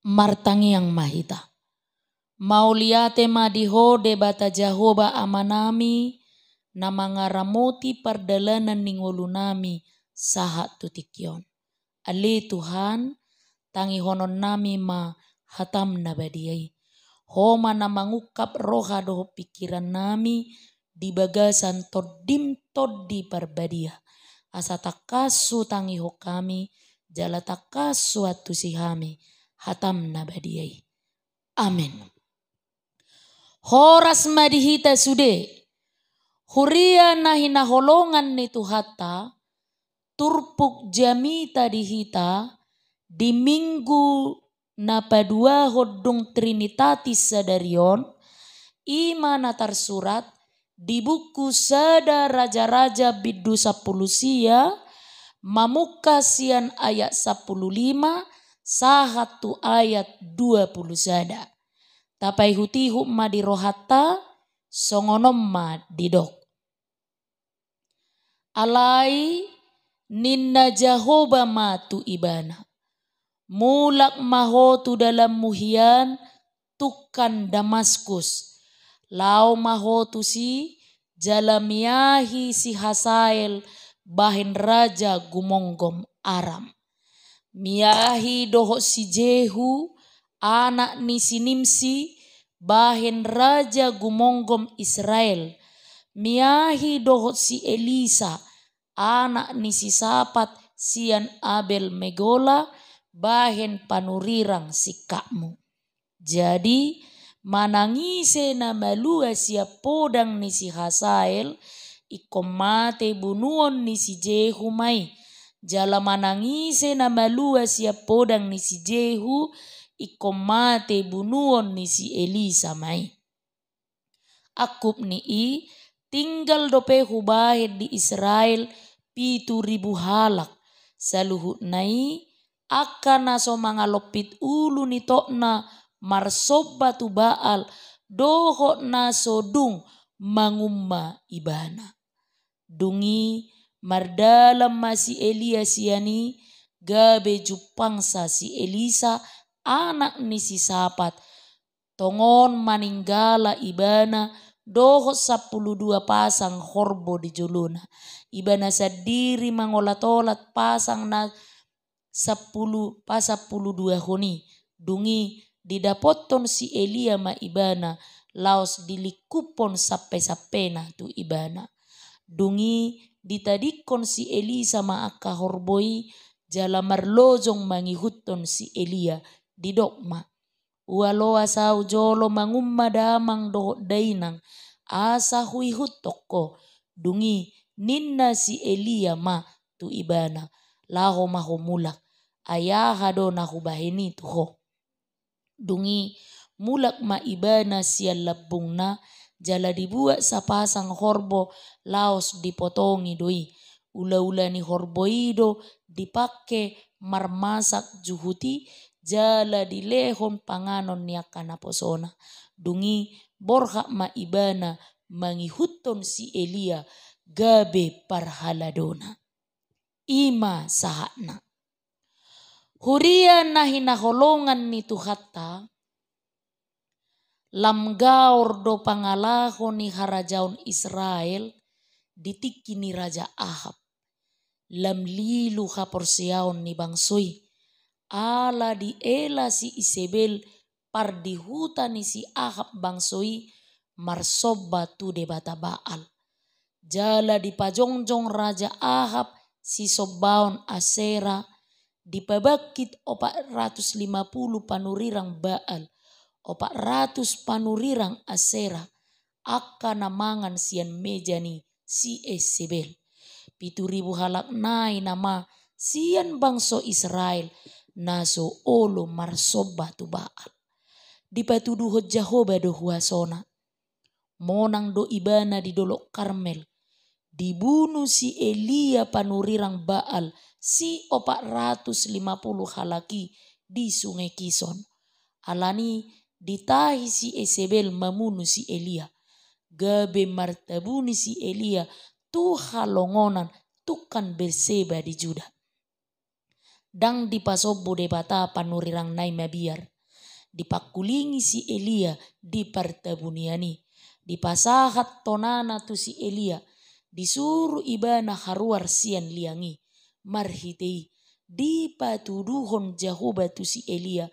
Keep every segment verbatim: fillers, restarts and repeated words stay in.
Martangiang ma hita. Mauliate ma di Ho Debata Jahowa Amanami, na mangaramoti pardalanan ni ngolunami sahat tu tingki on. Ale Tuhan, tangihononnami ma hataM na badia i. Ho ma na mangungkap roha dohot pingkirannami di bagasan TondiM Tondi Parbadia. Asa tangkas hutangihon hami, jala tangkas huantusi hami hataM na badia i. Amen. Horas ma di hita sude, huria na hinaholongan ni Tuhanta, turpuk jamita di hita di Minggu na paduahon dung Trinitatis sadari on, i ma na tarsurat di buku Sada Raja-raja bindu sampulu sia, mamungka sian ayat sampulu lima sahat tu ayat dua pulu sada. Tapaihut-ihut ma di rohanta, songon on ma didok. Alai ninna Jahowa ma tu ibana: Mulak ma ho tu dalanmu hian tungkan Damaskus. Laho ma ho tusi, jala miahi si Hasael bahen raja gumonggom Aram. Miahi dohot si Jehu, anak ni si Nimsi, bahen raja gumonggom Israel. Miahi dohot si Elisa, anak ni si Sapat sian Abel Megola, bahen panurirang singkapmu. Jadi, manang ise na malua sian podang ni si Hasael, ingkon mate bunuon ni si Jehu ma i. Jala manang ise na malua sian podang ni si Jehu, ingkon mate bunuon ni si Elisa ma i. Angkup ni i, tinggal dope hubahen di Israel pitu ribu halak. Saluhutna i angka na so mangalompit ulu ni tokna marsomba tu Baal, dohot na so dung mangumma ibana. Dung i mardalan ma si Elia sian i, gabe jumpangsa si Elisa, anak ni si Sapat. Tongon maninggala ibana dohot sampulu dua pasang horbo di jolona. Ibana sandiri mangolat-olat pasang na sampulu, pasampulu duahon i. Dung i didapothon si Elia ma ibana, laos dilingkuphon sampe-sampena tu ibana. Dung i ditadingkon si Elisa ma angka horbo i, jala marlojong mangihuthon si Elia, didok ma: Ua loas ahu jolo mangumma damang dohot dainang, asa huihuthon ho. Dung i ninna si Elia ma tu ibana: Laho ma ho mulak, ai aha do na hubahen i tu ho? Dung i mulak ma ibana sian lambungna, jala dibuat sapasang horbo, laos dipotongi do i. Ula-ula ni horbo i do dipangke marmasak juhut i, jala dilehon panganon ni angka naposona. Dung i borhat ma ibana mangihuthon si Elia gabe parhaladona. I ma sahatna. Huria na hinaholongan ni Tuhanta, lam gaor do pangalaho ni harajaon Israel di tingki ni Raja Ahab. Lam lilu haporseaon ni bangso i, ala diela si Isebel, pardihuta ni si Ahab bangso i, marsomba tu debata Baal. Jala dipajongjong Raja Ahab sisombaon Asera, dipabangkit opat ratus lima pulu panurirang Baal, opat ratus panurirang Asera, angka na mangan sian meja ni si Isebel. Pitu ribu halak nai nama sian bangso Israel na so olo marsomba tu Baal. Dipatuduhon Jahowa do huasona. Monang do ibana di Dolok Karmel. Dibunu si Elia panurirang Baal si opat ratus lima pulu halak i di Sungai Kison. Alani ditahi si Isebel mamunu si Elia. Gabe martabuni si Elia tu halongonan tungkan Berseba di Juda. Ndang dipasombu Debata panurirangna i mabiar. dipangkulingi si Elia di partabunian i. Dipasahat tonana tu si Elia, disuru ibana haruar sian liang i. Marhite i, dipatuduhon Jahowa tu si Elia,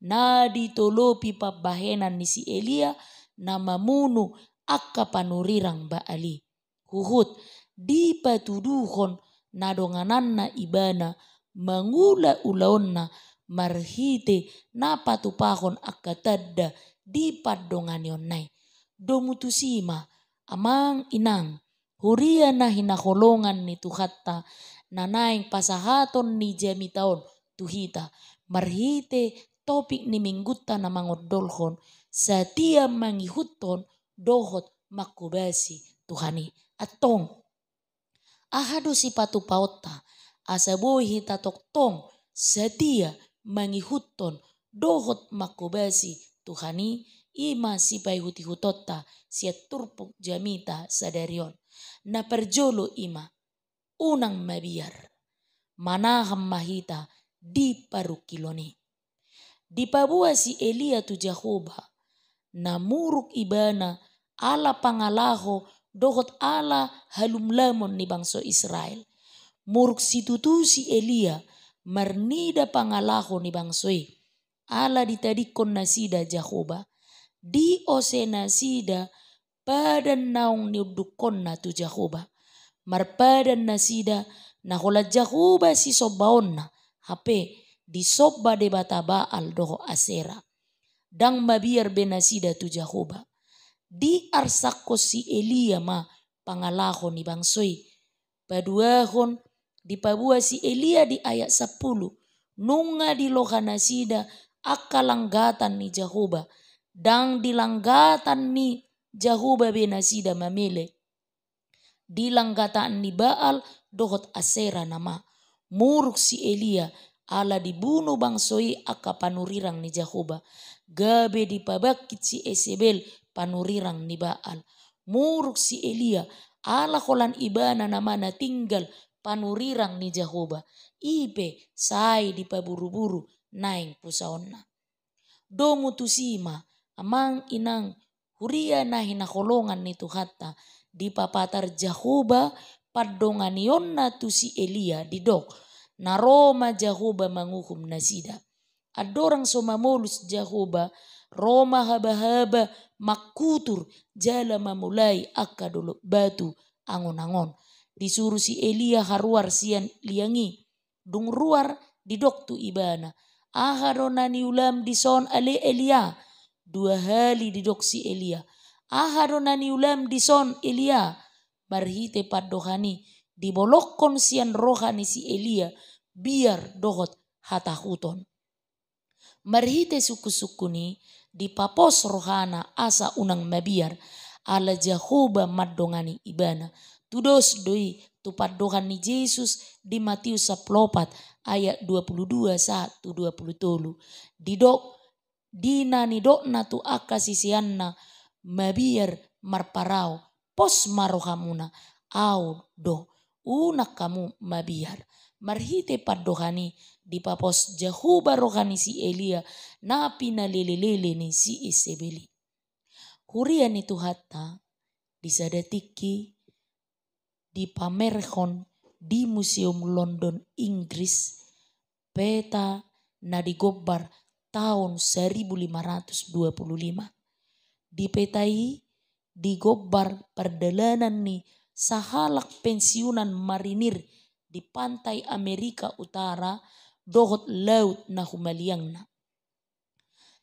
na ditolopi pambahenan ni si Elia, na mamunu angka panurirang Baal i. Huhut dipatuduhon na dongananna ibana mangula ulaonna marhite na patupahon angka tanda di pandonganionna i. Domu tusi ma, amang inang, huria na hinaholongan ni Tuhanta, na naeng pasahaton ni jamita on tu hita, marhite topik ni minggunta na mangondolhon, satia mangihuthon dohot mangkobasi Tuhan i. Antong, aha do sipatupaonta, asa boi hita tongtong satia mangihuthon dohot mangkobasi Tuhan i? I ma sipaihut-ihutonta sian turpuk jamita sadari on. Na parjolo i ma, unang mabiar. Manahan ma hita di parungkilon i. Dipaboa si Elia tu Jahowa, na muruk ibana ala pangalaho dohot ala halumlamon ni bangso Israel. Muruk situtu si Elia marnida pangalaho ni bangso i, ala ditadingkon nasida Jahowa. Diose nasida padan naung niundukkonna tu Jahowa. Marpadan nasida na holan Jahowa sisombaonna, hape disomba debata Baal dohot Asera. Ndang mabiar be nasida tu Jahowa. Diarsakkon si Elia ma pangalaho ni bangso i. Paduahon, dipaboa si Elia di ayat sampulu, nunga diloha nasida angka langgatan ni Jahowa, ndang di langgatan ni Jahowa be nasida mamele, di langgatan ni Baal dohot Asera nama. Muruk si Elia ala dibunu bangso i angka panurirang ni Jahowa, gabe dipabangkit si Jesebel panurirang ni Baal. Muruk si Elia ala holan ibana nama na tinggal panurirang ni Jahowa, i pe sai dipaburu-buru naeng pusaonna. Domu tusi ma, amang inang, huria na hinaholongan ni Tuhanta, dipapatar Jahowa pandonganionna tu si Elia, didok, na ro ma Jahowa manguhum nasida. Andorang so mamolus Jahowa, ro ma haba-haba mangkutur jala mamolai angka dolok batu angon-angon. Disuru si Elia haruar sian liang i. Dung ruar, didok tu ibana, "Aha do na niulam dison, ale Elia?" Dua hali didok si Elia, "Aha do na niulam dison, Elia?" Marhite pandohan i, dibolongkon sian roha ni si Elia biar dohot hatahuton. Marhite sungkun-sungkun i, dipapos rohana asa unang mabiar, ala Jahowa mandongani ibana. Tudos do i tu pandohan ni Jesus di Matius sampulu opat ayat dua pulu dua sahat tu dua pulu tolu. Didok, di na nidokna tu angka siseanna, "Mabiar marparau, pos ma rohamuna, Ahu do, unang hamu mabiar." Marhite pandohan i, dipapos Jahowa roha ni si Elia na pinalele-lele ni si Jesebel i. Huria ni Tuhanta, di sada tingki dipamerhon di Museum London, Inggris, peta na digombar taon saribu lima ratus dua pulu lima. Di peta i digombar pardalanan ni sahalak pensiunan marinir di pantai Amerika Utara dohot laut na humaliangna.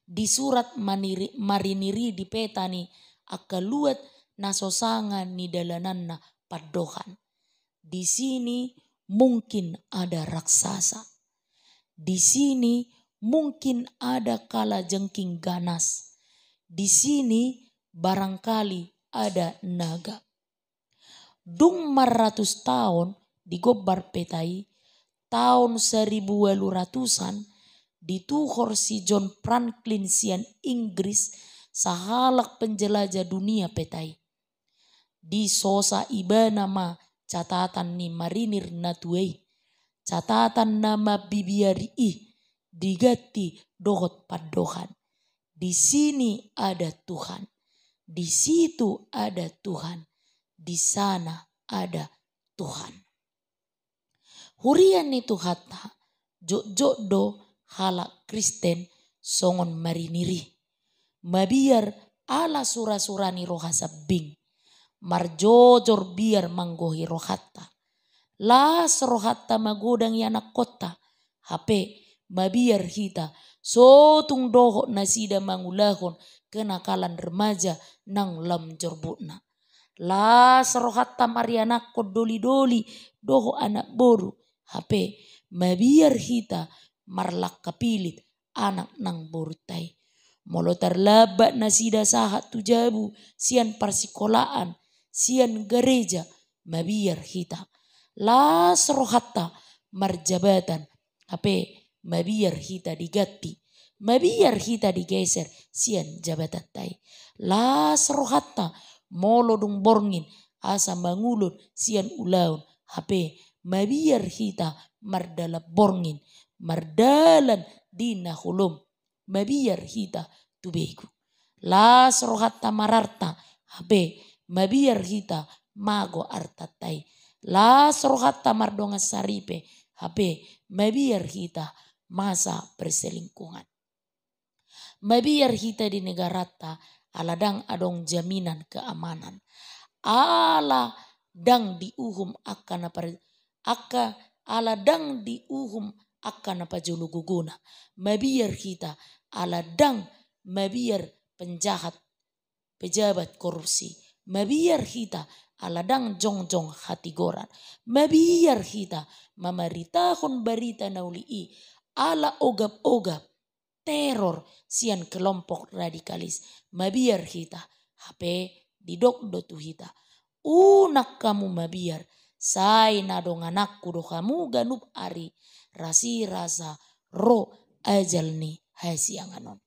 Disurat maniri-, marinir i di peta ni angka luat na so sanga nidalananna pandohan. Di sini mungkin ada raksasa. Di sini mungkin ada kalajengking ganas. Di sini barangkali ada naga. Dung marratus taon digombar peta i, taon saribu ualu ratusan, dituhor si John Franklin sian Inggris, sahalak penjelajah dunia, peta i. Disosa ibana ma catatan ni marinir na tua i. Catatan na mambibiari i diganti dohot pandohan. Di sini ada Tuhan. Di situ ada Tuhan. Di sana ada Tuhan. Huria ni Tuhanta, jotjot do halak Kristen songon marinir i. Mabiar ala surasura ni roha sambing. Marjojor biar manggohi rohanta. Las rohanta magodang ianakkonta. Hape, mabiar hita, so tung dohot nasida mangulahon kenakalan remaja nang lam jorbutna. Las rohanta marianakhon doli-doli dohot anak boru. Hape, mabiar hita marlangka pilit anak nang borunta i. Molo tarlambat nasida sahat tu jabu, sian parsikolaan, sian gareja, mabiar hita. Las rohanta marjabatan, hape mabiar hita diganti, mabiar hita digeser sian jabatanta i. Las rohanta molo dung borngin asa mangulon sian ulaon, hape mabiar hita mardalan borngin, mardalan di na holom, mabiar hita tu begu. Las rohanta mararta, hape mabiar hita mago artanta i. Las rohanta mardongan saripe, hape mabiar hita masa perselingkuhan. Mabiar hita di negaranta, ala ndang adong jaminan keamanan. Ala ndang diuhum angka na par-, angka, ala ndang diuhum angka na pajolo gogona. Mabiar hita, ala ndang mabiar penjahat, pejabat korupsi. Mabiar hita, ala ndang jongjong hatigoran. Mabiar hita mamaritahon barita na uli i, ala ogap-ogap teror sian kelompok radikalis. Mabiar hita, hape didok do tu hita: Unang hamu mabiar, sai na dongananku do hamu ganup ari, rasirasa ro ajal ni hasiangan on.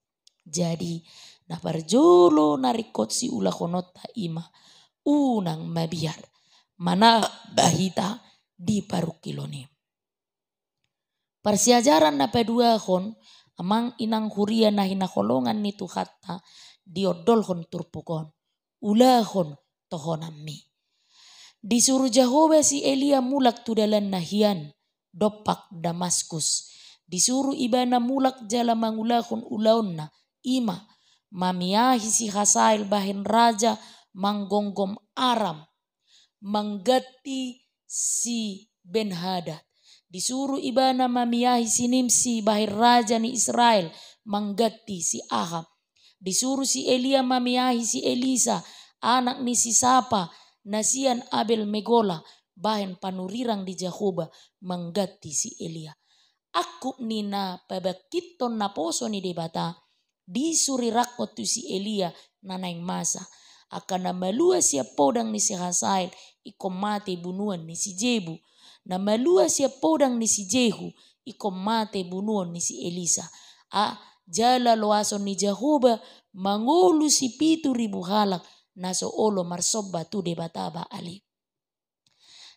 Jadi, na parjolo na ringkot siulahononta i ma, unang mabiar, manang bahita di parungkilon i. Parsiajaran na paduahon, amang inang huria na hinaholongan ni Tuhanta, diondolhon turpuk on. Ulahon tohonanmi. Disuru Jahowa si Elia mulak tu dalanna hian, dompak Damaskus. Disuru ibana mulak jala mangulahon ulaonna, i ma, mamiahi si Hasael bahen raja manggomgom Aram, mangganti si Benhadad. Disuru ibana mamiahi si Nimsi bahen raja ni Israel, mangganti si Ahab. Disuru si Elia mamiahi si Elisa, anak ni si Sapa, na sian Abel Megola, bahen panurirang di Jahowa, mangganti si Elia. Angkup ni na pabangkithon naposo ni Debata, disurirangkon tu si Elia na naeng masa. Angka na malua sian podang ni si Hasael, ingkon mate bunuon ni si Jehu. Na malua sian podang ni si Jehu, ingkon mate bunuon ni si Elisa. A, jala loason ni Jahowa mangolu si pitu ribu halak na so olo marsomba tu debata Baal i.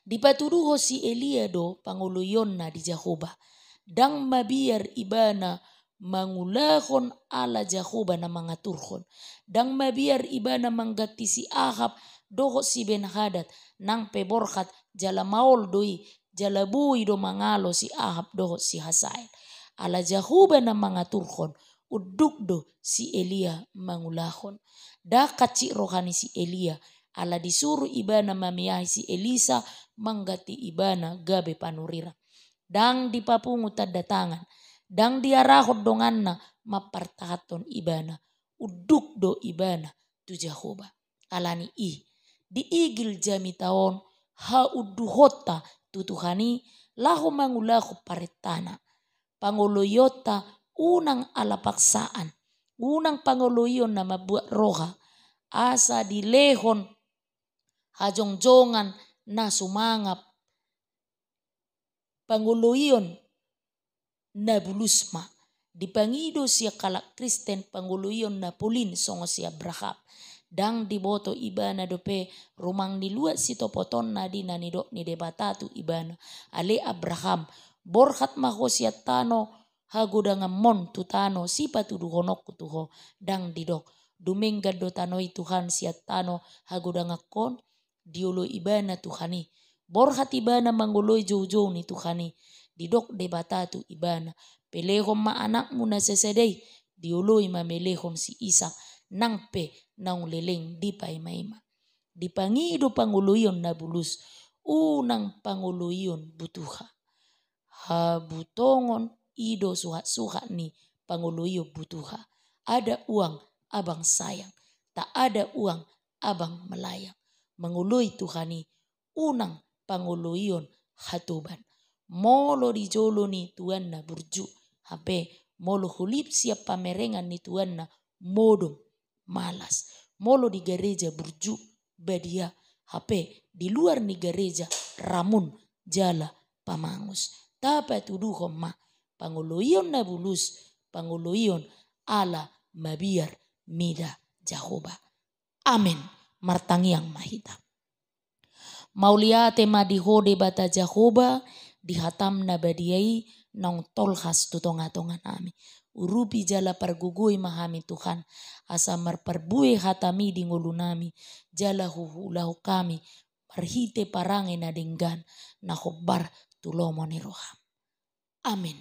Dipatuduhon si Elia do pangoloionna di Jahowa. Ndang mabiar ibana mangulahon ala Jahowa na mangaturhon. Ndang mabiar ibana mangganti si Ahab dohot si Benhadad, nang pe borhat jala maol do i, jala boi do mangalo si Ahab dohot si Hasael. Ala Jahowa na mangaturhon, unduk do si Elia mangulahon. Ndang hansit roha ni si Elia, ala disuru ibana mamiahi si Elisa mangganti ibana gabe panurirang. Ndang dipapungu tanda tangan, ndang diarahon donganna mampartahanhon ibana. Unduk do ibana tu Jahowa. Ala ni i, diigil jamita on haunduhonta tu Tuhan i laho mangulahon parentana. Pangoloionta unang ala paksaan, unang pangoloion na mambuat roha, asa dilehon hajongjongan na sumangap, pangoloion na bulus ma. Dipangido sian halak Kristen pangoloion na polin songon si Abraham. Ndang diboto ibana dope rumang ni luat sitopotonna di na nidok ni Debata tu ibana. Ale Abraham, borhat ma ho sian tano hagodanganmon tu tano sipatuduhononku tu ho, ndang didok. Dumenggan do tano i Tuhan sian tano hagodangankon, dioloi ibana Tuhan i. Borhat ibana mangoloi joujou ni Tuhan i. Didok Debata tu ibana, pelehon ma anakmu na sasada i, dioloi mamelehon si Isak, nang pe naung leleng dipaimaima. Dipangido pangoloion na bulus, unang pangoloion butuha. Habutongon i do suhatsuhat ni pangoloion butuha. Ada uang abang sayang, tak ada uang abang melayang. Mangoloi Tuhan i, unang pangoloion hatoban. Molo di jolo ni tuanna burju, hape molo holip sian pamerengan ni tuanna modom, malas. Molo di gareja burju, badia, hape di luar ni gareja ramun jala pamangus. Tapatuduhon ma pangoloion na bulus, pangoloion ala mabiar mida Jahowa. Amen. Martangiang ma hita. Mauliate ma di Ho Debata Jahowa, di hatam na badia i naung tolhas tu tongatonganami. Urupi jala pargogoi ma hami Tuhan, asa marparbue hatami di ngolunami, jala huulahon hami marhite parange na denggan, na hombar tu lomo ni roham. Amen.